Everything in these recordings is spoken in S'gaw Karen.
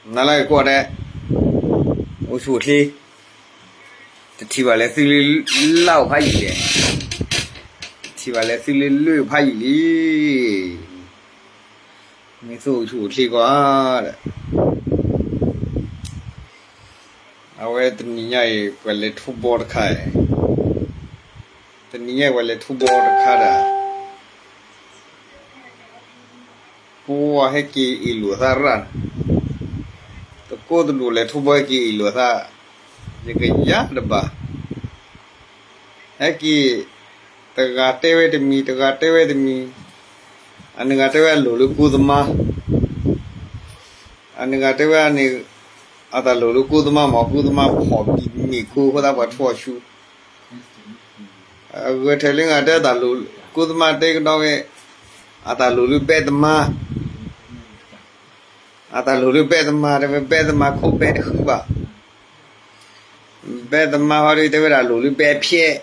နလၢကီၢ်ဒဲး အိၣ်ဆူၣ်အိၣ်ချ့, တထံၣ်ဘၣ်လၢသုလၢလၢ်အိၣ်ဖးယံာ်လဲၣ်, တထံၣ်ဘၣ်လၢသုလၢလၢ်အိၣ်ဖးယံာ်လံ, မ့ၢ်သုအိၣ်ဆူၣ်အိၣ်ချ့ကီးဒီး အဝဲတနံၤညါအံၤ ပှၤလဲၤထူဘီတခါအံၤ, တနံၤညါပှၤလဲၤထူဘီတခါဒီး ပှၤဟဲက့ၤအ့ၣ်လိာ်သးရၣ်, တကိးတဒူၣ်လဲၤထူဘီဟဲက့ၤအ့ၣ်လိာ်သး, ယကယါတဘၣ်, ဟဲက့ၤ တဂၤတဲဝဲတမံၤ တဂၤတဲဝဲတမံၤ, အနဂၤတဲဝဲအလိၣ်လၢကူသမါ, အနဂၤတဲဝဲန့ၣ် အတၢ်လိၣ်လၢကူသမါမ့ၢ် ကူသမါဖီၣ်ဘံၣ်မ့ၢ်ခိအဃိသတး ပှၤထူအီၤဆူ, အဂဲၤထၢၣ်လၢဂၤတဲတၢ်လိၣ် ကူသမါတဲကဒီးဝဲ အတၢ်လိၣ်လၢဘဲသမါ, အတၢ်လိၣ်လၢဘဲသမါ တဲဝဲဘဲသမါခိၣ်ဘဲတဃုဘၣ်, ဘဲသမါဟီဒီးတဲဝဲဒၣ်လိၣ်လၢဘဲဖျဲး,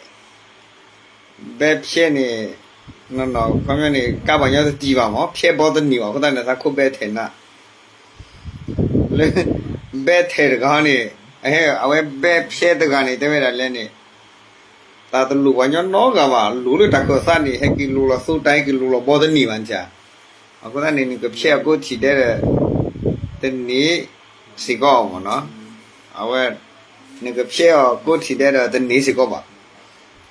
ဘဲဖျဲးန့ၣ် နီၢ်နီၢ်ခီပညီန့ၣ် ကါပှၤညီတတံၢ်ဘၣ်မ့ၢ် ဖျဲးဘီတန့ၢ်ဘၣ်အဃိသတးန့ၣ် သးခိၣ်ဘဲထဲးနး, လၢ ဘဲထဲးတဂၤန့ၣ် အဝဲဘဲဖျဲးတဂၤန့ၣ် တဲဝဲဒၣ်လဲၣ်န့ၣ် တၢ်တလိၣ်ပှၤညီနီတဂၤဘၣ် လိၣ်လၢတၢ်ခၢၣ်သးန့ၣ် ဟဲက့ၤလိၣ်လီၤသိတၢ် ဟဲက့ၤလိၣ်လီၤဘီတန့ၢ်ဘၣ်န့ၣ်, အဃိသတးန့ၣ် နကဖျဲးအကိးထံၣ်ဒဲးဒီး တန့ၢ်စ့ၢ်ကီးမ့ၢ်နီၤ, အဝဲ နကဖျဲးအီၤကိးထံၣ်ဒဲးဒီးတန့ၢ်စ့ၢ်ကီးဘၣ်,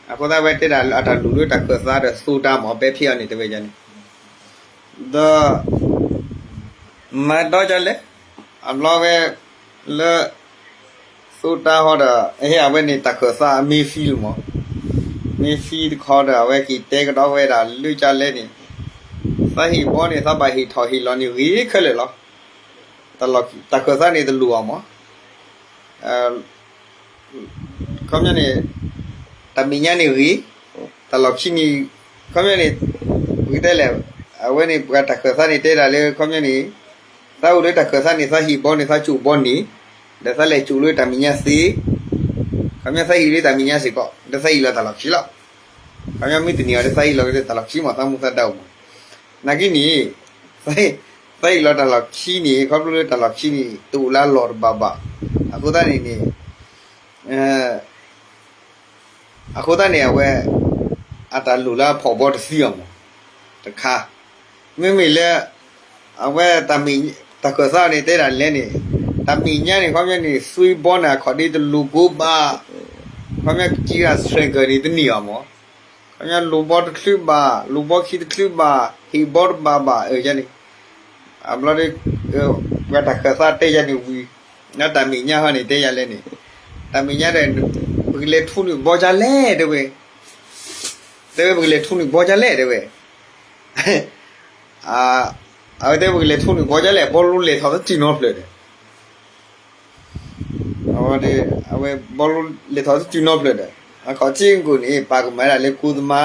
အဃိသတးဝဲတဲဒၣ်လၢအတၢ်လိၣ်လၢတၢ်ခၢၣ်သးဒီးသိတၢ်မ့ၢ် ဘဲဖျဲးအီၤန့ၣ် တဲဝဲန့ၣ် ဒီး မၤဒီးဒ်လဲၣ်, အဘျီဝဲ လၢ သိတၢ်ဟီဒီး ဟဲအဝဲန့ၣ်တၢ်ခၢၣ်သးအမ့ၢ်သံလီၤမ့ၢ်, မ့ၢ်သံတခီဒီး အဝဲက့ၤတဲကဒီးဝဲဒၣ်လၢကလဲၣ်န့ၣ်, သးဟ့ၣ်ဘီန့ၣ် သးဘၣ်ဟ့ၣ်ထီၣ်ဟ့ၣ်လီၤန့ၣ်ဂ့ၤခဲလၢာ်လီၤ, တၢ်ခၢၣ်သးန့ၣ်တလိၣ်အီၤမ့ၢ် ခီပညီန့ၣ် တၢ်မဲာ်ညါန့ၣ်ဂ့ၤ, တၢ်လီၢ်ခံန့ၣ် ခီပညီန့ၣ် ပကတဲလဲၣ်, အဝဲန့ၣ် ပှၤတၢ်ခၢၣ်သးန့ၣ်တဲဒၣ်လၢ ခီပညီန့ၣ် သးအိၣ်လၢတၢ်ခၢၣ်သးန့ၣ် သးဟ့ၣ်ဘီန့ၣ် သးကၠိၣ်ဘီန့ၣ်, ဒီးသးလဲၤကၠိၣ်လၢတၢ်မဲာ်ညါသ့, ခီပညီသးဟ့ၣ်လၢတၢ်မဲာ်ညါစ့ၢ်ကီး ဒီးသးဟ့ၣ်လီၤတၢ်လီၢ်ခံလီၤ, ခီပညီမ့ၢ်တန့ၢ်အီၤဒီး သးဟ့ၣ်လီၤက့ၤတၢ်လီၢ်ခံမ့ၢ် သးမူသးဒါအိၣ်မ့ၢ်, နာ်က့န့ၣ် သးဟ့ၣ်လီၤတၢ်လီၢ်ခံန့ၣ် ခီဖျိလၢတၢ်လီၢ်ခံန့ၣ် တအိၣ်လၢအလီၢ်တဘၣ်ဘၣ်, အဃိသတးန့ၣ်န့ၣ် အဃိသတးန့ၣ် အဝဲ အတၢ်လိၣ်လၢအဖီၣ်ဘီတသံအီၤမ့ၢ် တခါ, မ့မ့ၢ်လၢ အဝဲ တၢ်ခၢၣ်သးန့ၣ် တဲဒၣ်လဲၣ်န့ၣ်, တၢ်မဲာ်ညါန့ၣ် ခီပညီန့ၣ် သွံဘီန့ၣ် အခီၣ်ဒ့တလိၤကိးဘၣ်, ခီပညီကံဂၤ striker န့ၣ် တန့ၢ်အီၤမ့ၢ်, ခီပညီလိၤဘီတချုးဘၣ်, လိၤဘီခံတချုးဘၣ်, ဟ့ၣ်ဘီတဘၣ်ဘၣ် အန့ၣ်, အဘျီဒီး ပှၤတၢ်ခၢၣ်သးတဲယၤန့ၣ်ဝံၤ, လၢတၢ်မဲာ်ညါဟီန့ၣ် တဲယၤလဲၣ်န့ၣ်, တၢ်မဲာ်ညါဒီး ပကလဲၤထူန့ၢ်ဘီဒ်လဲၣ် တဲဝဲ, တဲဝဲပကလဲၤထူန့ၢ်ဘီဒ်လဲၣ် တဲဝဲ အဝဲတဲပကလဲၤထူန့ၢ်ဘီဒ်လဲၣ် ဘီလိလဲၤထီၣ်တတုၤနီတဖျၢၣ်ဒီး, အဝဲ အဝဲဘီလိလဲၤထီၣ်တတုၤနီတဖျၢၣ်ဒီး, အခီၣ်ထံးကိာ်န့ၣ် ပာ်ကမၣ်ဒၣ်လၢကူသမါ,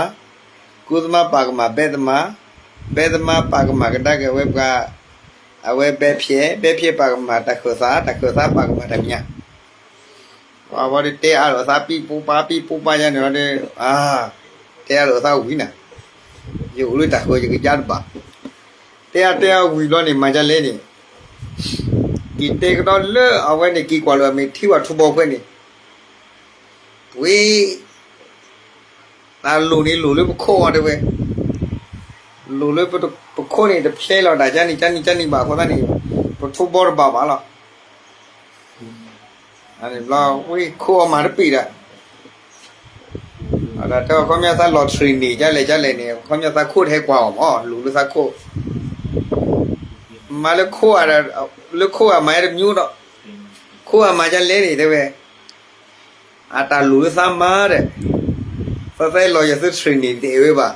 ကူသမါပာ်ကမၣ်ဘဲသမါ, ဘဲသမါပာ်ကမၣ်ကဒါက့ၤဝဲပှၤ, အဝဲဘဲဖျဲး, ဘဲဖျဲးပာ်ကမၣ်တၢ်ခၢၣ်သး, တၢ်ခၢၣ်သးပာ်ကမၣ်တၢ်မဲာ်ညါ ပှၤဝဲဒီးတဲအါလိာ်သး ပံၣ်ပူပၢ် ပံၣ်ပူပၢ်ယါန့ၣ်ဒီး, တဲအါလိာ်သးဝံၤနၤ, ယအိၣ်လၢတၢ်ဃၢၤယကယါတဘၣ်, တဲအါတဲအါဝံၤဘျီန့ၣ် မၤဒ်လဲၣ်န့ၣ်, က့ၤတဲကဒီးလၢအဝဲန့ၣ် က့ၤကွၢ်လၢအမဲာ်ထံဝဲထူဘီခွဲးန့ၣ်, ဝ့ၢ် တၢ်လိၣ်န့ၣ်လိၣ်လၢပခိၣ်အီၤတဲဝဲ, လိၣ်လၢပခိၣ်န့ၣ် တဖျဲလီၤဒၣ်ကန့ၣ် ကန့ၣ် ကန့ၣ်ဘၣ်အဃိသတးန့ၣ်, ပထူဘီတဘၣ်ဘၣ်လီၤ, ဝ့ၢ်ခိၣ်အီၤမၤတပ့ၤဒီး, ဒီးတဲအခီပညီသးလီၤ training ဒ်လဲၣ်ဒ်လဲၣ်န့ၣ် အခီပညီသးခိၣ်တဟဲကွၢ်အီၤမ့ၢ် လိၣ်လၢသးခိၣ်, မၤလၢခိၣ်ဧါ, လၢခိၣ်ဧါမၤတမံၤဒီး, ခိၣ်ဧါမၤဒ်လဲၣ်န့ၣ်တဲဝဲ အတၢ်လိၣ်လၢသးမါဒီး, သးသးလီၤယၤသု training တအဲၣ်ဝဲဘၣ်,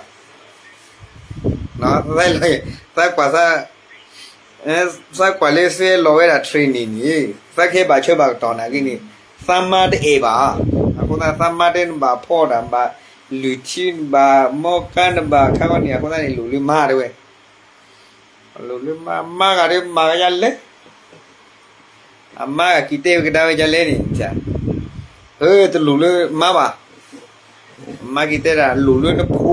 သးလီၤ, သးကွၢ်သး, သးကွၢ်လၢသးလီၤဝဲဒၣ် training န့ၣ်, သးကဟဲဘၣ်ဆၢဘၣ်ကတီၢ်နာ်က့န့ၣ်, သးမါတအဲၣ်ဘၣ်, အဃိသတးသးမါတဲနဘၣ်ဖီၣ်တၢ်ဘၣ်, လုၢ်ထံနဘၣ်, မီကါနဘၣ်, ခါခီန့ၣ် အဃိသတးန့ၣ်လိၣ်လၢမါတဲဝဲ လိၣ်လၢမါ, မါဂၤဒီးမၤဝဲဒ်လဲၣ်, အမါဂၤက့ၤတဲဝဲကဒါဝဲဒ်လဲၣ်န့ၣ်, အၢတလိၣ်လၢမါဘၣ်, အမါက့ၤတဲဒၣ်လိၣ်လၢနဖိ,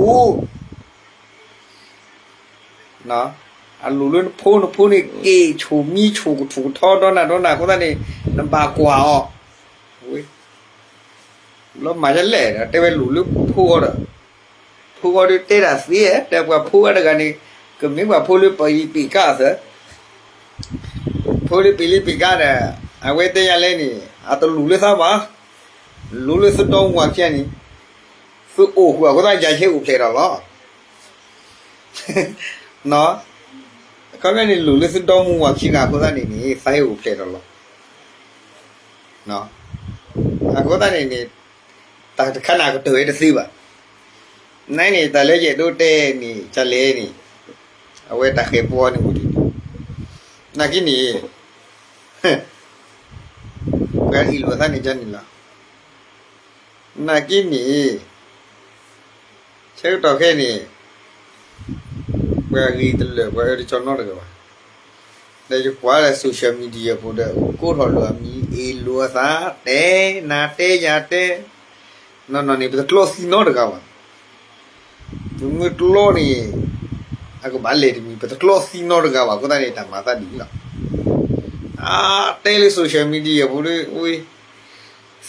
အ အလိၣ်လၢနဖိ နဖိန့ၣ်က့ၤဆိၣ်မံဆိၣ်ကထူၣ်ကထီဒီးနၤဒီးနၤအဃိသတးန့ၣ် နဘၣ်ကွၢ်အီၤ, ဝဲ ဘျီမၤဒ်လဲၣ်ဒီး တဲဝဲလိၣ်လၢဖိအီၤဒီး, ဖိအီၤဒီးတဲတၢ်သ့ တဲပှၤဖိအါတဂၤန့ၣ် ကမ့ၢ်ပှၤဖိလၢပလံၤပ့ၤကါအသး, ဖိလၢပလံၤပ့ၤကါဒီး အဝဲတဲယၤလဲၣ်န့ၣ် အတလိၣ်လၢသးဘၣ်, လိၣ်လၢသုဒီမါဝၤခံဂၤန့ၣ်, သုအိၣ်ဃုာ်အဃိသတး ယၤဟဲအိၣ်ဖျဲၣ်ထီၣ်လီၤ. အခီပညီန့ၣ် လိၣ်လၢသုဒီမါဝၤခံဂၤအဃိသတးန့ၣ်န့ၣ် သးဟဲအိၣ်ဖျဲၣ်ထီၣ်လီၤ. အဃိသတးန့ၣ်န့ၣ် တၢ်တခါန့ၣ်ကတၢၢ်ဝဲတသ့ဘၣ်. နန့ၣ် တၢ်လၢယအဲၣ်ဒိးတဲန့ၣ် ကလဲၣ်န့ၣ် အဝဲတၢ်ဃဲၤပီန့ၣ်အိၣ်ဒံး, နာ်က့န့ၣ် ပှၤအ့ၣ်လိာ်အသးန့ၣ်ကန့ၣ်လီၤ. နာ်က့န့ၣ် ဆၢကတီၢ်ခဲအံၤန့ၣ် ပှၤဂ့ၤတလၢာ် ပှၤအၢတကၠီနီတဂၤဘၣ်. ဒီးယကွၢ်လၢ social media ပူၤဒီး ကိးထီၣ်လိာ်အမံၤ အ့ၣ်လိာ်အသး တဲနၤတဲယၤတဲ, နီၢ်နီၢ်န့ၣ် ပတကျီသံနီတဂၤဘၣ်. ပမ့ၢ်ကျီန့ၣ် အကဘၣ်လဲၤတမံၤ ပတကျီသံနီတဂၤဘၣ် အဃိသတးန့ၣ် တၢ်မၤသးဒ်အံၤလီၤ. အါ တဲလၢ social media ပူၤဒီး ဝဲ သ့ၣ်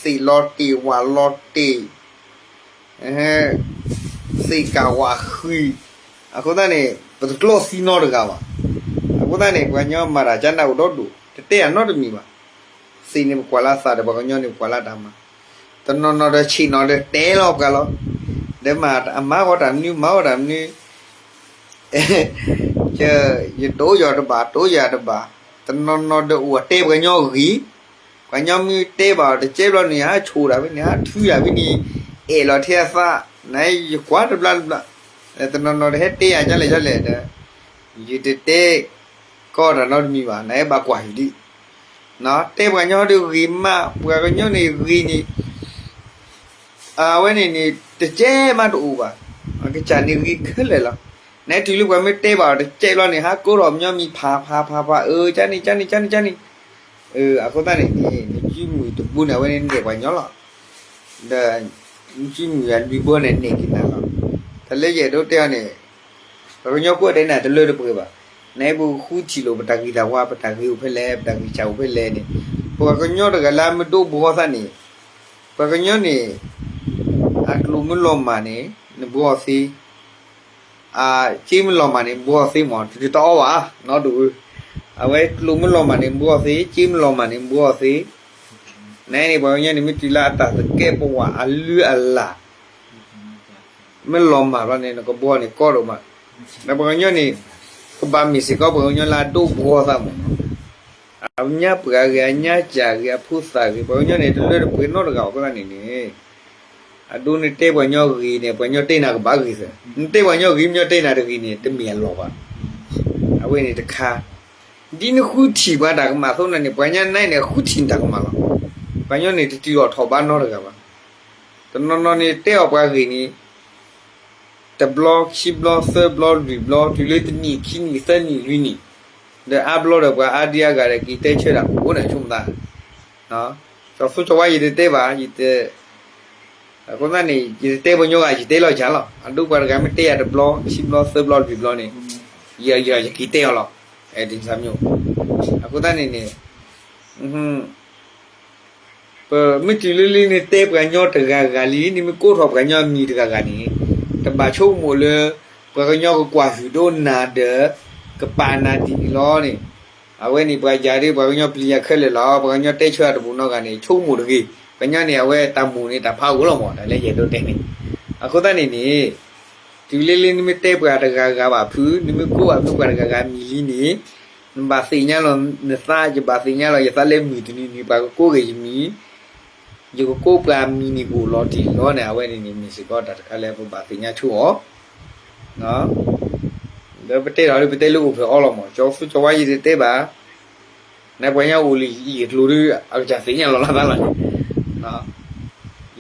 လီၤတ့ၢ်ဝၣ်လီၤတ့ၢ် သ့ၣ်ကၢ်ဝၣ်ဃံး, အဃိသတးန့ၣ် ပတကျီသံနီတဂၤဘၣ်. အဃိသတးန့ၣ် ပှၤကညီမၤတၢ်ကနၣ်အိၣ်ဒီဒူၣ် တတဲအနီတမံၤဘၣ်. သ့ၣ်န့ၣ်ပကွၢ်လၢအသးဒီး ပှၤကညီန့ၣ်ပကွၢ်လၢအတၢ်မၤ, တနီၤနီၤဒီးဆ့ၣ်နီၤဒီးတဲလီၤပှၤလီၤ. ဒီးမၤအမါဃီတၢ်မနုၤ မါဃီတၢ်မနုၤ ယတိၢ်ယီၤတဘၣ် တိၢ်ယၤတဘၣ်, တနီၤနီၤဒီးအိၣ်အတဲပှၤကညီဂ့ၤ, ပှၤကညီမ့ၢ်တဲဘၣ်အီၤတကဲဘျီန့ၣ် ဟးဆိၣ်တၢ်ဖဲန့ၣ် ဟးထုတၢ်ဖဲန့ၣ်, အဲၣ်လီၤထဲအသး, နယကွၢ်တဘျီတဘျီ, တနီၤနီၤတဟဲတဲယၤဒ်လဲၣ်ဒ်လဲၣ်ဒီး ယတတဲကီးတၢ်နီတမံၤဘၣ်, နဟဲဘၣ်ကွၢ်ယုာ်ဒံး, တဲပှၤကညီဒီးဂ့ၤမး ပှၤကညီန့ၣ်ဂ့ၤန့ၣ် အဝဲန့ၣ်န့ၣ် တကဲမးတအိၣ်ဘၣ်, အကစၢ်န့ၣ်ဂ့ၤခဲလၢာ်လီၤ. နတုၤလၢပှၤမ့ၢ်တဲဘၣ်အီၤတကဲဘျီန့ၣ် ဟးကိးထီၣ်ပညီမံၤဖးဖးဖးဖး အၢ ကန့ၣ် ကန့ၣ် ကန့ၣ် ကန့ၣ်, အဃိသတးန့ၣ်န့ၣ် နစုမုၢ်တဘိန့ၣ် အဝဲန့ၣ်နဲၣ်ပှၤကညီလီၤ. ဒီး နစုမုၢ်အလွံၢ်ဘိန့ၣ်နဲၣ်က့ၤနၤလီၤ. တၢ်လၢယအဲၣ်ဒိးတဲအီၤန့ၣ် ပှၤကညီကိးဂၤဒဲးန့ၣ်တလၢတပှဲၤဘၣ်. နဟဲပဃုထံၣ်လိာ်ပတၢ်ဂ့ၤတၢ်ဝါ ပတၢ်ဂ့ၤအိၣ်ဖဲလဲၣ် ပတၢ်ဂ့ၤဆၣ်အိၣ်ဖဲလဲၣ်န့ၣ်, ပှၤကညီတဂၤလၢအမ့ၢ်ဒိးဘှီသးန့ၣ်, ပှၤကညီန့ၣ် အကျိၤမ့ၢ်လီၤမၢ်န့ၣ် နဘှီသ့ အစ့မ့ၢ်လီၤမၢ်န့ၣ် ဘှီသ့မး တဒုးတအီဘၣ် နီၢ်ဒိၣ်ဧၢ, အဝဲကျိၤမ့ၢ်လီၤမၢ်န့ၣ် ဘှီသ့ စ့မ့ၢ်လီၤမၢ်န့ၣ် ဘှီသ့, နန့ၣ် ပှၤကညီန့ၣ် မ့ၢ်တုၤလၢအတၢ်သကဲးပဝးအလုၢ်အလၢ် မ့ၢ်လီၤမၢ်ဘျီန့ၣ် နကဘှီန့ၣ်ကီဒိၣ်မး, ဒီးပှၤကညီန့ၣ် ကဘၣ်မ့ၢ်စ့ၢ်ကီးပှၤကညီလၢအဒိးဘှီသးမး အညါပှၤဂ့ၤ အညါစၢ်ဂ့ၤ အဖိသၣ်ဂ့ၤ ပှၤကညီန့ၣ် တလၢတပှဲၤနီတဂၤဘၣ် အဃိသတးန့ၣ်န့ၣ်, အဒိနတဲပှၤကညီဂ့ၤန့ၣ် ပှၤကညီတဲနၤကဘၣ်ဂ့ၤသၢ, နတဲပှၤကညီဂ့ၤ ပှၤကညီတဲနၤတဂ့ၤန့ၣ် တမ့ၢ်အလီၢ်ဘၣ်. အဝဲန့ၣ်တခါ, ဒ်နဃုထံၣ်ပှၤတၢ်ကမၣ်အသိးန့ၣ် ပှၤကညီနၤန့ၣ် ဃုထံၣ်နတၢ်ကမၣ်လီၤ. ပှၤကညီန့ၣ် တတုၤအီၤထီၣ်ဘးနီတဂၤဘၣ်. တနီၤနီၤန့ၣ် တဲအီၣ်ပှၤဂ့ၤန့ၣ် တဘျီ ခံဘျီ သၢဘျီ လွံၢ်ဘျီ တုၤလၢတနံၣ် ခံနံၣ် သၢနံၣ် လွံၢ်နံၣ်, ဒီးအါဘျီဒီးပှၤအါဒံအါဂၤဒီး က့ၤတဲဆၢတၢ်ကအိၣ်န့ၣ်ဆိကမိၣ်သး, ကၠီၤသူကၠီၤဝါ ယတတဲဘၣ်, အဃိသတးန့ၣ် ယတတဲပှၤကညီဂ့ၤ ယတဲလီၤယၤလီၤ. အဒိပှၤတဂၤမ့ၢ်တဲယၤတဘျီ ခံဘျီ သၢဘျီ လွံၢ်ဘျီန့ၣ် ယ ယက့ၤတဲအီၤလီၤ. အဒ်န့ၣ် အဃိသတးန့ၣ်န့ၣ် ပမ့ၢ်တုၤလၢလၢနတဲပှၤကညီတဂၤဂၤလံ နမ့ၢ်ကိးထီၣ်ပှၤကညီအမံၤတဂၤဂၤန့ၣ် တဘၣ်ဆိကမိၣ်လၢ ပှၤကညီကကွၢ်ဟုၣ်ဒိနၤဒီး ကပာ်နၤဒ်န့ၣ်လီၤန့ၣ်, အဝဲန့ၣ်ပှၤယၤဒ်ပှၤကညီပျံၤယၤခဲလၢာ်လီၤ. ပှၤကညီတဲဆၢအတပူၤနီတဂၤန့ၣ် ဆိကမိၣ်တဂ့ၤ. ပှၤကညီန့ၣ် အဝဲတၢ်မိၣ်န့ၣ် တၢ်ဖးဂီၤလီၤမး တၢ်လၢယအဲၣ်ဒိးတဲန့ၣ်. အဃိသတးန့ၣ်န့ၣ် တုၤလၢလၢနမ့ၢ်တဲပှၤတဂၤဂၤဘၣ်ဖုး နမ့ၢ်ကိးဘၣ်ဖုးပှၤတဂၤဂၤမံၤလံန့ၣ် နဘၣ်သ့ၣ်ညါလီၤနသး ယဘၣ်သ့ၣ်ညါလီၤယသးလၢမုၢ်တနံၤန့ၣ် ပှၤကကိးဂ့ၤယမံၤ, ယကကိးပှၤမံၤန့ၣ် ပအိၣ်လီၤတံၢ်လီၤန့ၣ် အဝဲန့ၣ်န့ၣ် မ့ၢ်စ့ၢ်ကီးတၢ်တခါလၢပဘၣ်သ့ၣ်ညါဆိအီၤ ဒီးပတဲထီၣ်လၢပတဲလၢအိၣ်ဖျဲၣ်အီၤလီၤမး ကၠီၤသူကၠီၤဝါ ယတတဲဘၣ်, နပှၤကညီအိၣ်လံယကျိၤဒီး အကစၢ်သ့ၣ်ညါလီၤလၢသးလီၤန့ၣ်,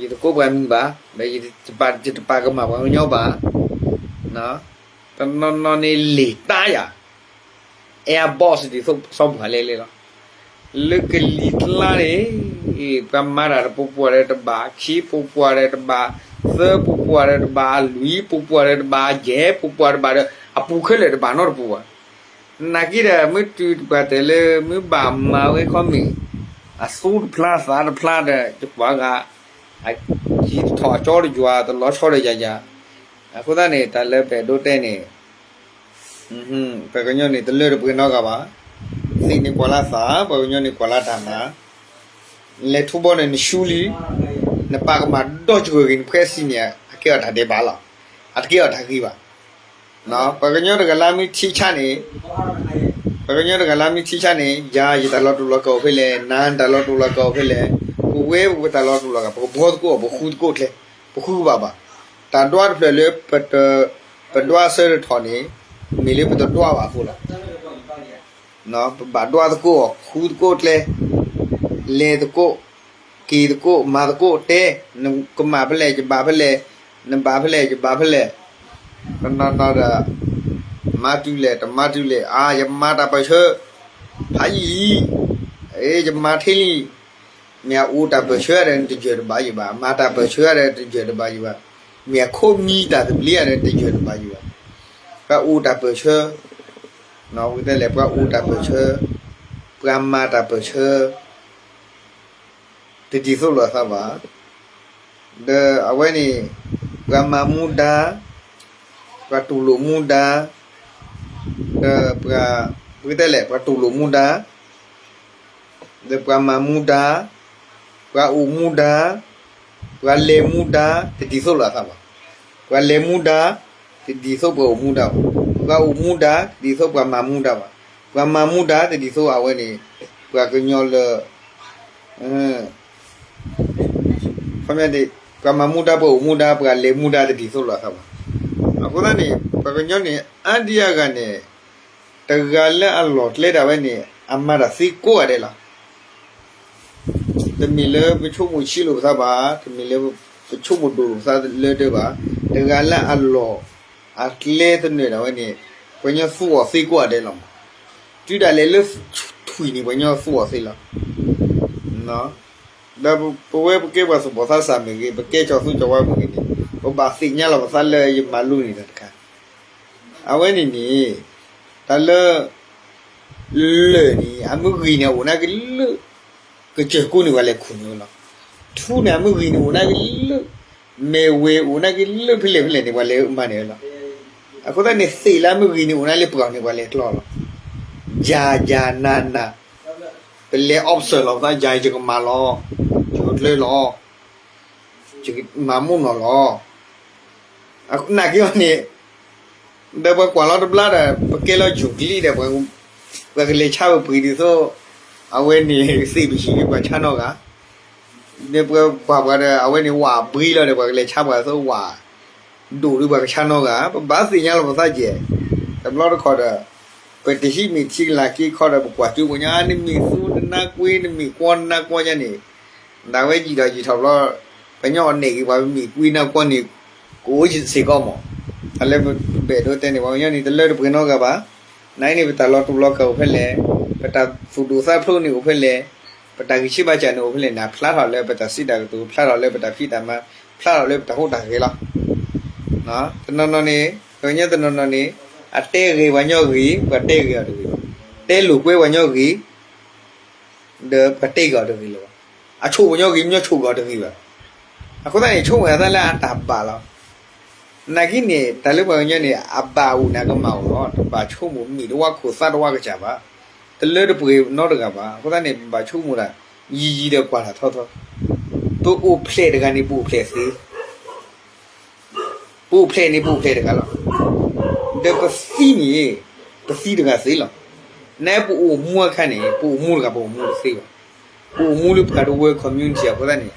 ယတကိးပှၤမံၤဘၣ်, ယတပာ်ကမၣ်ပှၤကညီဘၣ်, တနီၤနီၤန့ၣ်လံာ်တၢ်ယၤ အဲၣ်အဘီၣ်စဒံးသိးစီၤပၤလဲၣ်လဲၣ်လီၤ. လၢကလံၤကျါန့ၣ် ပှၤမၤတၢ်တပူၤပှၤဒီးတဘၣ်, ခံပူၤပှၤဒီးတဘၣ်, သၢပူၤပှၤဒီးတဘၣ်, လွံၢ်ပူၤပှၤဒီးတဘၣ်, ယဲၢ်ပူၤပှၤတဘၣ်ဒီး အပူၤခဲလၢာ်တဘၣ်နီတပူၤဘၣ်. နာ်က့ဒီး မ့ၢ်တုၤတပှၤတဲလၢ မ့ၢ်ဘၣ်မၤဝဲခီမ့ၢ် အသူတဖျါသးတဖျါဒီး ယကွၢ်ဂၤ အကံတထီၣ်အကၠီတယွၤ တလီၤဆီဒီးယၤယၤ, အဃိသတးန့ၣ် တၢ်လၢပအဲၣ်ဒိးတဲန့ၣ် ပှၤကညီန့ၣ် တလၢတပှဲၤနီတဂၤဘၣ်. သ့ၣ်န့ၣ်ကွၢ်လၢသး, ပှၤကညီန့ၣ်ကွၢ်လၢတၢ်မၤ, လဲၤထူဘီန့ၣ်နရှုံးလံ, နပာ်ကမၣ်ဒီစှၤဂ့ၤ နဖှဲးဆံန့ၣ် အကဲအီၤတၢ်ဒဲးဘးလီၤ, အတကဲအီၤတၢ်ဂ့ၤဘၣ်. ပှၤကညီတဂၤလၢမ့ၢ်ထံဆါန့ၣ်, ပှၤကညီတဂၤလၢမ့ၢ်ထံဆါန့ၣ် ယၤယတၢ်လီၤတူာ်လီၤကာ်အိၣ်ဖဲလဲၣ်, နၤနတၢ်လီၤတူာ်လီၤကာ်အိၣ်ဖဲလဲၣ်, ပဝဲပတၢ်လီၤတူာ်လီၤကာ် ပကဘှီသကိး ပဃုသကိးကျဲ, ပဃုကဘၣ်ဘၣ်. တၢ်ဒွးတဖျၢၣ်လၢ ပဒွးဆၢတထီၣ်န့ၣ် မ့ၢ်လၢပတဒွးဘၣ်အဃိလီၤ. ပဘၣ်ဒွးသကိး ဃုသကိးကျဲ, လဲၤသကိး, က့ၤသကိး, မၤသကိး, တဲ, နကမၣ်ဖဲလဲၣ် ယဘၣ်ဖဲလဲၣ်, နဘၣ်ဖဲလဲၣ် ယဘၣ်ဖဲလဲၣ်, တနီၤနီၤဒီး မၤတုၤလဲၣ် တမၤတုၤလဲၣ်, အါ ယမၤတၢ်ပၢၢ်ဆၢ ဖးယံာ်လံ, ယမၤထဲလံ, မ့ၢ်အအိၣ်တၢ်ပၢၢ်ဆၢဒီး နတယၢၢ်တဘၣ်ယံာ်ဘၣ်, မၤတၢ်ပၢၢ်ဆၢဒီး တယၢၢ်တဘၣ်ယံာ်ဘၣ်, မ့ၢ်အခိၣ်မံတၢ်သဘျ့ဒီး တယၢၢ်တဘၣ်ယံာ်ဘၣ်, ပှၤအိၣ်တၢ်ပၢၢ်ဆၢ, ပှၤအိၣ်တၢ်ပၢၢ်ဆၢ, ပှၤမၤတၢ်ပၢၢ်ဆၢ တဒ်သိးလိာ်အသးဘၣ်. ဒီးအဝဲန့ၣ် ပှၤမၤမူဒါ, ပှၤတူၢ်လိာ်မူဒါ, ဒီးပှၤ, ပတဲလဲၣ် ပှၤတူၢ်လိာ်မူဒါ, ဒီးပှၤမၤမူဒါ, ပှၤအိၣ်မူဒါ, ပှၤလဲၤမူဒါ တဒ်သိးလိာ်အသးဘၣ်. ပှၤလဲၤမူဒါ တဒ်သိးပှၤအိၣ်မူဒါဘၣ်. ပှၤအိၣ်မူဒါ တဒ်သိးပှၤမၤမူဒါဘၣ်. ပှၤမၤမူဒါ တဒ်သိးအဝဲန့ၣ် ပှၤကညီလၢ ခီပညီန့ၣ် ပှၤမၤမူဒါ ပှၤအိၣ်မူဒါ ပှၤလဲၤမူဒါ တဒ်သိးလိာ်အသးဘၣ်. အဃိသတးန့ၣ် ပှၤကညီန့ၣ် အါဒံအါဂၤန့ၣ် တဂၤလၢအလီၢ်ကျဲဒၣ်ဝဲန့ၣ် အမၤတၢ်သ့ကိးဂၤဒဲးလီၤ. တမ့ၢ်လၢပဆိကမိၣ်ဆံးလိာ်ပသးဘၣ်, တမ့ၢ်လၢပဆိကမိၣ်ဒိၣ်လိာ်ပသးလၢၤတၢ်ဘၣ်, တဂၤလၢအလီၢ်အကျဲသနၢၣ်ဒၣ်ဝဲန့ၣ် ပှၤကညီသူအီၤသ့ကိးဂၤဒဲးလီၤမး. တုၤဒၣ်လဲာ်လၢထွံၣ်န့ၣ် ပှၤကညီသူအီၤသ့လီၤ. ဒီးပဝဲပကဲပှၤသူၣ်ဘီၣ်သးစၢ်မ့ၢ်ဂ့ၤ, ပကဲကၠီၤသူကၠီၤဝါမ့ၢ်ဂ့ၤန့ၣ်, ပဘၣ်သ့ၣ်ညါလီၤပသးလၢယမၤလိန့ၢ်တၢ်တခါ. အဝဲန့ၣ်န့ၣ် တၢ်လၢ လၢၢ်န့ၣ် အမ့ၢ်ဂ့ၤန့ၣ် အိၣ်နာ်က့ၤလၢ ကစၢၢ်ကိန့ၣ် ပှၤလဲၤခူၣ်န့ၢ်ဝဲလီၤ. ထူန့ၣ် အမ့ၢ်ဂ့ၤန့ၣ် အိၣ်နာ်က့ၤလၢ မဲၢ်ဝ့ၤအိၣ်နာ်က့ၤလၢ ဖဲလဲၣ်ဖဲလဲၣ်န့ၣ် ပှၤလဲၤမၤန့ၢ်ဝဲလီၤ. အဃိသတးန့ၣ် သ့ၣ်လၢအမ့ၢ်ဂ့ၤန့ၣ် အိၣ်နာ်လၢပှၤန့ၣ် ပှၤလဲၤကျီလီၤ. ယၤယၤနၤနၤ ပလဲၤ observe လီၤပသး ယၤယကမၤလီၤ, ယကကျၢၤလီၤ, ယကမၤမူနီၢ်လီၤ. နာ်က့ၤအီၤန့ၣ် ဒီးပှၤကွၢ်လီၤတဘျါဒီး ပကဲလီၤယူၢ်ကလံဒီး ပှၤကလဲၤဆါပပှ့ၤဒ်သိး အဝဲန့ၣ်သ့ၣ်ပဟံၣ်န့ၣ် ပှၤဆါနီတဂၤ, ဒီးပှၤကွၢ်ပှၤဒီး အဝဲန့ၣ်ဝၣ်ဘှံလီၤဒီး ပှၤကလဲၤဆါပှၤသိးဝၣ် ဒိၣ်ဒီးပှၤကဆါနီတဂၤ, ပဘၣ်သ့ၣ်ညါလီၤပသးကဲ, တဘျီတခီၣ်ဒီး ပတဟံးမ့ၢ်ထံကလၤက့ခီဒီး ပကွၢ်ကၠိပှၤကညီ နမ့ၢ်သူ နနါကွ့ နမ့ၢ်ကွီ နနါကွီညါန့ၣ် ဒၣ်ဝဲယံာ်ဒီးယံာ်ထီၣ်ဘျီ ပှၤကညီအီၤနဲၣ်က့ၤပှၤ ပမ့ၢ်ကွ့နါကွီန့ၣ် ကအိၣ်စ့ၢ်ကီးမး. တၢ်လၢပအဲၣ်ဒိးတဲန့ၣ် ပှၤကညီန့ၣ် တလၢတပှဲၤနီတဂၤဘၣ်. နာ်အံၤန့ၣ် ပတၢ်လီၤတူာ်လီၤကာ်အိၣ်ဖဲလဲၣ်, ပတၢ်သူၣ်ဒိၣ်သးဖျိးန့ၣ်အိၣ်ဖဲလဲၣ်, ပတၢ်ဂံၢ်ဆံးဘါစၢ်န့ၣ်အိၣ်ဖဲလဲၣ်န့ၣ် ဖျါထီၣ်လၢပတၢ်စံးတၢ်ကတိၤ, ဖျါထီၣ်လၢပတၢ်ဖံးတၢ်မၤ, ဖျါထီၣ်လၢပတၢ်ဟူးတၢ်ဂဲၤလီၤ. တနီၤနီၤန့ၣ် ပှၤကညီတနီၤနီၤန့ၣ် အတဲဂ့ၤပှၤကညီဂ့ၤ ပှၤတဲဂ့ၤအီၤတဂ့ၤဘၣ်, တဲလိာ်ကွဲပှၤကညီဂ့ၤ ဒီးပှၤတဲဂ့ၤအီၤတဂ့ၤလၢၤဘၣ်. အဆိကမိၣ်ပှၤကညီဂ့ၤ ပှၤကညီဆိကမိၣ်အီၤတဂ့ၤဘၣ်. အဃိသတးန့ၣ် ဆိကမိၣ်အသးလၢအတၢ်ဘၣ်လီၤ. နာ်က့န့ၣ် တၢ်လၢပှၤကညီန့ၣ် အဘၣ်အိၣ်န့ၣ် အကမၣ်အိၣ်လီၤ. တဘၣ်ဆိကမိၣ်မ့ၢ်တဝါခိၣ်သးတဝါကစၢ်ဘၣ်, တလၢတပှဲၤနီတဂၤဘၣ်. အဃိသတးန့ၣ် ပဘၣ်ဆိကမိၣ်ဒၣ် ယံာ်ယံာ်ဒီးကွၢ်တၢ်ထီထီ, ပအိၣ်ဖျဲၣ်တဂၤန့ၣ် ပအိၣ်ဖျဲၣ်သ့ ပအိၣ်ဖျဲၣ်န့ၣ် ပအိၣ်ဖျဲၣ်တဂၤလီၤ. ဒီးပသံန့ၣ် ပသံတဂၤသ့လီၤ. နပအိၣ်မူအခါန့ၣ် ပအိၣ်မူတဂၤ ပအိၣ်မူတသ့ဘၣ်. ပအိၣ်မူလၢပှၤတဝၢ community အဃိသတးန့ၣ်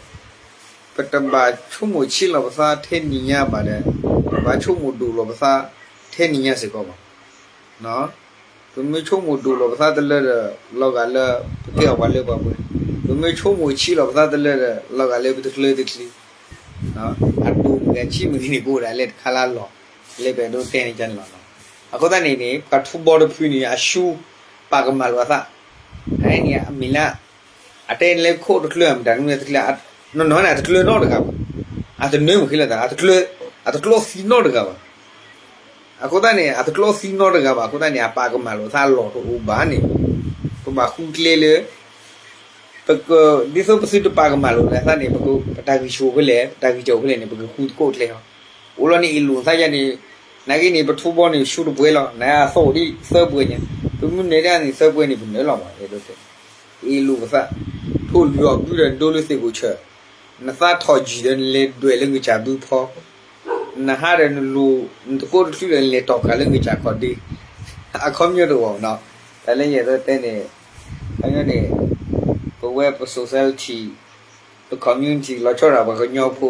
ပတဘၣ်ဆိကမိၣ်ဆံးလီၤပသးထဲနံၤညါဘၣ်ဒီး ပဘၣ်ဆိကမိၣ်ဒိၣ်လီၤပသးထဲနံၤညါစ့ၢ်ကီးဘၣ်. ပမ့ၢ်ဆိကမိၣ်ဒိၣ်လီၤပသးတလၢဒီး လီၤဂာ်လၢပကဲအီၤပှၤလၢပှဲၤပှဲၤ, ပမ့ၢ်ဆိကမိၣ်ဆံးလီၤပသးတလၢဒီး လီၤဂာ်လၢပတချုးတချုး အဒိၣ်မုၢ်ဂၤဆံးမုၢ်ဂၤန့ၣ် ကအိၣ်ဒၣ်လၢတခါလၢအလီၢ် လၢပအဲၣ်ဒိးတဲန့ၣ်ကန့ၣ်လီၤ. အဃိသတးန့ၣ်န့ၣ် ပှၤထူဘီတဖုန့ၣ် အရှုံး ပာ်ကမၣ်လိာ်အသး အန့ၣ်အမံၤလၢ အတဲန့ၣ်လၢခိၣ်တကျၢၤ မတၤတမ့ၢ်တကျၢၤ နီၢ်နီၢ်န့ၣ် အတကျၢၤနီတဂၤဘၣ်. အတနၢမုၢ်ဃ့လီၤသး အတကျၢၤ အတကျၢၤသံနီတဂၤဘၣ်. အဃိသတးန့ၣ် အတကျိၣ်သံနီတဂၤဘၣ်. အဃိသတးန့ၣ် အပာ်ကမၣ်လိာ်သးအလီၢ်တအိၣ်ဘၣ်န့ၣ် ပဘၣ်ဃုကျဲလၢ ဒ်သိးပသုတပာ်ကမၣ်လိာ်သးန့ၣ် ပတၢ်ဂံၢ်ဆူၣ်ဖဲလဲၣ် ပတၢ်ဂံၢ်စၢ်ဖဲလဲၣ်န့ၣ် ပကဃုသကိးကျဲလီၤ. အိၣ်လီၤန့ၣ် အ့ၣ်လိာ်သးယါန့ၣ် နာ်က့န့ၣ် ပထူဘီန့ၣ် ဆူတပှဲၤလီၤ နသီၣ်အိၣ်ဒ်သၢပှဲၤညါ, ပမ့ၢ်နဲဒၣ်န့ၣ် သၢပှဲၤန့ၣ် ပနၢၤလီၤမး. အ့ၣ်လိာ်ပသး, ထိၣ်လွံၢ်အီၣ်ဘုဒီး နဒိလၢသ့ၣ်ကိၣ်ဆၢၣ်, နသးထီၣ်ယံာ်ဒီး နလဲၤဒွဲၣ်လၢငကၢ်ဘုဖီ, နဟါဒီးနလိၤ နသကိးတချုးဒီး နလဲၤတီၢ်ကၤလၢငကၢ်ခီၣ်ဒ့, အခီပညီတအိၣ်နီၤ. တၢ်လၢယအဲၣ်ဒိးတဲန့ၣ် ခီပညီန့ၣ် ပဝဲပ society ပ community လီၤဆီဒၣ်ပှၤကညီဖိ,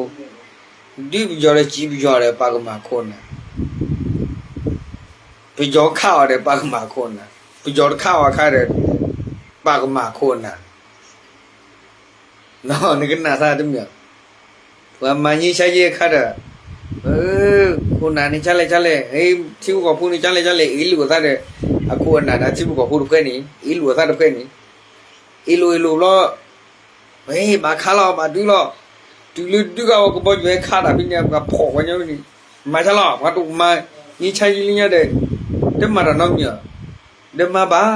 ဒုးပယီၤဒီးစံးပယီၤဒီး ပာ်ကမၣ်ခိၣ်နၢ်, ပယီၤခးအီၤဒီး ပာ်ကမၣ်ခိၣ်နၢ်, ပယီၤတခးအီၤအခါဒီး ပာ်ကမၣ်ခိၣ်နၢ်, နကနၣ်သးတမ့ၢ်, ပှၤမၤငြိမ်းချမ်းရေးအခါဒီး ခိၣ်နၢ်န့ၣ် ကၢ်လဲၣ်ကၢ်လဲၣ်, ထံဖိကီၢ်ဖိန့ၣ် ကၢ်လဲၣ်ကၢ်လဲၣ်, အ့ၣ်လိာ်အသးဒီး အခိၣ်အနၢ်ဒီး ထံဖိကီၢ်ဖိတဖုန့ၣ် အ့ၣ်လိာ်အသးတဖုန့ၣ်, အ့ၣ်လိာ်အ့ၣ်လိာ်ဘျီ ဘၣ်ခးလီၤ ဘၣ်ဒုးလီၤ, တုၤလၢဒုးဂၤဝဲကဘီယူၤဟဲခးတၢ်ဖဲန့ၣ် ပှၤဖီၣ်ပှၤညီန့ၣ်, မၤဆါလီၤ ပှၤတအိၣ်မၤ ငြိမ်းချမ်းရေးလံညါဒီး တမၤတၢ်နီတမံၤ, ဒီးမၤဘၣ်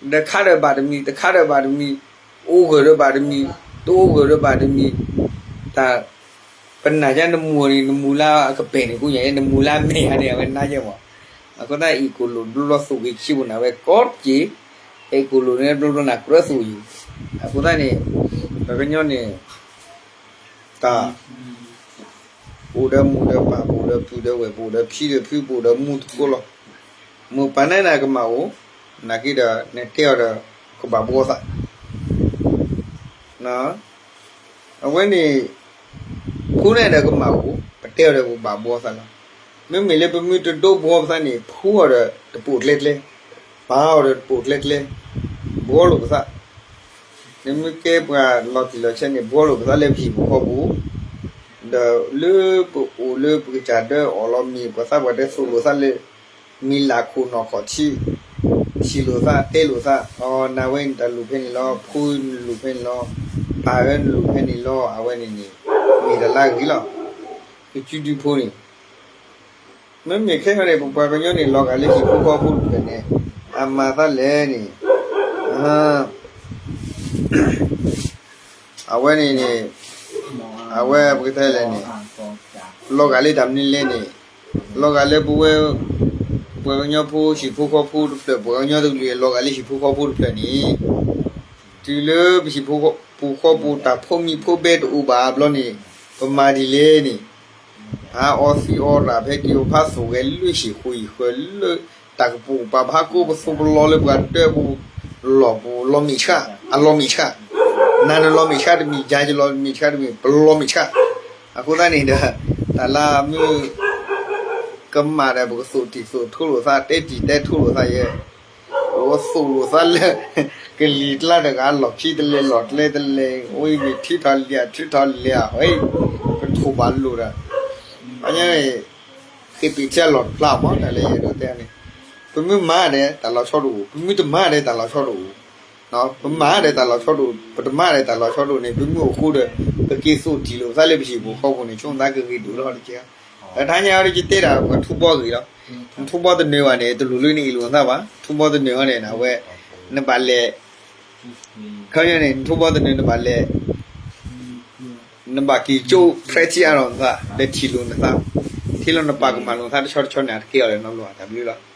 ဒီးခးဒီးဘၣ်တမံၤ တခးဒီးဘၣ်တမံၤ, အိၣ်ဂၢၢ်ဒီးဘၣ်တမံၤ, တအိၣ်ဂၢၢ်ဒီးဘၣ်တမံၤ, တၢ် ပနာ်ယါနမူန့ၣ် နမူလၢအကပဲာ်န့ၣ် ကိးညါ နမူလၢအမဲာ်ညါန့ၣ် အဝဲနါယဲမး. အဃိသတး အ့ၣ်ကိၣ်လိာ်ဘျီဘျီသိၣ်ဂ့ၤခံပူၤန့ၣ် အဝဲကီတက့ၢ်, အ့ၣ်ကိၣ်လိာ်န့ၣ် ဘျီဘျီန့ၣ် ကြၢးသိၣ်ယိာ်, အဃိသတးန့ၣ် ပှၤကညီန့ၣ် တၢ် ပအိၣ်ဒီးမိၢ်ဒီးပၢ် ပအိၣ်ဒီးပုၢ်ဒီးဝဲၢ် ပအိၣ်ဒီးဖံဒီးဖု ပအိၣ်ဒီးမူသကိးလီၤ. မိၢ်ပၢ်န့ၣ်နကမၣ်အိၣ် နာ်က့ဒီး နတဲအီၤဒီး ကဘၣ်ဘှီသး အဝဲန့ၣ် ဖိန့ၣ်ဒီးကမၣ်အိၣ် ပတဲအီၤဒီးပဘၣ်ဘှီသးလီၤ. မ့မ့ၢ်လၢပမ့ၢ်တဒိးဘှီပသးန့ၣ် ဖိအီၤဒီးတပိာ်ကျဲကျဲ, ပၢ်အီၤဒီးတပိာ်ကျဲကျဲ, ဘှီလိာ်ပသး နမ့ၢ်ကဲပှၤလီၤတံၢ်လီၤဆဲးန့ၣ် ဘှီလိာ်ပသးလၢပဟံၣ်ပူၤဃီပူၤ, ဒီးလၢပအိၣ်လၢပကစၢ်ဒၢအီၣ်လီၤမ့ၤ ပှၤသးပှၢ်ဒၢသိၣ်လိာ်သးလၢ မ့ၢ်လၢခိၣ်နီၢ်ခီၣ်ထံး, ထံၣ်လိာ်သးတဲလိာ်သး အီၤ နၤဝဲန့ၣ်တၢ်လိၣ်ဖဲန့ၣ်လီၤ, ဖိနလိၣ်ဖဲန့ၣ်လီၤ, ပၢ်ဝဲနလိၣ်ဖဲန့ၣ်လီၤ, အဝဲန့ၣ်န့ၣ် မ့ၢ်တၢ်လၢအဂ့ၤလီၤ. ကစုဒုဖိန့ၣ် မ့မ့ၢ်ခဲအံၤန့ၣ် ပပှၤကညီန့ၣ် လီၤဂာ်လၢဟံၣ်ဖိဃီဖိတဖျၢၣ်န့ၣ် အမၤသးလဲၣ်န့ၣ် အဝဲန့ၣ်န့ၣ် အဝဲပကတဲလဲၣ်န့ၣ် လီၤဂာ်လၢတၢ်မနုၤလဲၣ်န့ၣ် လီၤဂာ်လၢပဝဲ ပှၤကညီဖိဟံၣ်ဖိဃီဖိတဖျၢၣ် ပှၤကညီတကလုာ် လီၤဂာ်လၢဟံၣ်ဖိဃီဖိတဖျၢၣ်န့ၣ် တုၤလၢပဟံၣ်ပူၤဃီပူၤ တၢ်ဖိမံၤဖိဘဲတအိၣ်ဘၣ်ဘျီန့ၣ် ပမၤဒ်လဲၣ်န့ၣ် ဟးအီသံးအီရၣ်ဖဲက့ၤအီၤဖးသိၣ်ဂဲၤလၢဟံၣ်ဃီဟံၣ်ဃီလၢ တၢ်ကပိာ်ပာ်ဖးကိးပသူပလီလၢပှၤဒၢပူၤလီၢ်ပူၤလီၤမ့ၢ်ဆှး အလီၤမ့ၢ်ဆှး နၤနလီၤမ့ၢ်ဆှးတမံၤ ယၤယလီၤမ့ၢ်ဆှးတမံၤ ပလီၤမ့ၢ်ဆှး အဃိသတးန့ၣ်ဒီး တၢ်လၢမုၢ် ကမၣ်ဒီး ပကသိၣ်တံၢ်သိၣ်ထိလိာ်သး တဲတံၢ်တဲထိလိာ်သးယဲ ပကသိၣ်လိာ်သးလၢ ကလံၤကျါတဂၤ လီၢ်ခံတလဲၤ လီၢ်ကျဲတလဲၤ ဝံၤမ့ၢ်ထုးထီၣ်လံာ် ထုးထီၣ်လံာ် ဟဲ ပထိၣ်ဘၣ်လိာ်ဒီး အန့ၣ် ဃ့ပ့ၤထံအလီၢ်တဖျါမး တၢ်လၢယအဲၣ်ဒိးတဲန့ၣ် ပမ့ၢ်မၤဒီး တၢ်လီၤဆီတအိၣ် ပမ့ၢ်တမၤဒီး တၢ်လီၤဆီတအိၣ် ပမၤဒီးတၢ်လီၤဆီတအိၣ် ပတမၤဒီးတၢ်လီၤဆီတအိၣ်န့ၣ် ပမ့ၢ်အိၣ်ဃိဒီး ပက့ၤသိၣ်တံၢ်လိာ်ပသးလၢပဟံၣ်ပူၤဃီပူၤန့ၣ် ဆိမိၣ်သးကဂ့ၤဒိၣ်လီၤတက့ၢ်. တဟါညါအံၤဒီး ယတဲဒၣ်ပှၤထူဘီဂ့ၤလီၤ. နထူဘီတနၢၤဘၣ်န့ၣ် တလိၣ်လၢနအ့ၣ်လိာ်သးဘၣ်. ထူဘီတနၢၤဘၣ်န့ၣ် အဝဲ နဘၣ်လဲၤ ခီပညီန့ၣ် နထူဘီတနၢၤ နဘၣ်လဲၤ နဘၣ်က့ၤကၠိ practice အါထီၣ်နသး ဒီးထံၣ်လိာ်နသး ထံၣ်လိာ်နပာ်ကမၣ်လိာ်နသးတဆီတဆီန့ၣ် အတကဲအီၤလၢၤနီတဘျီဘၣ် တၢ်ဘျုးလီၤ.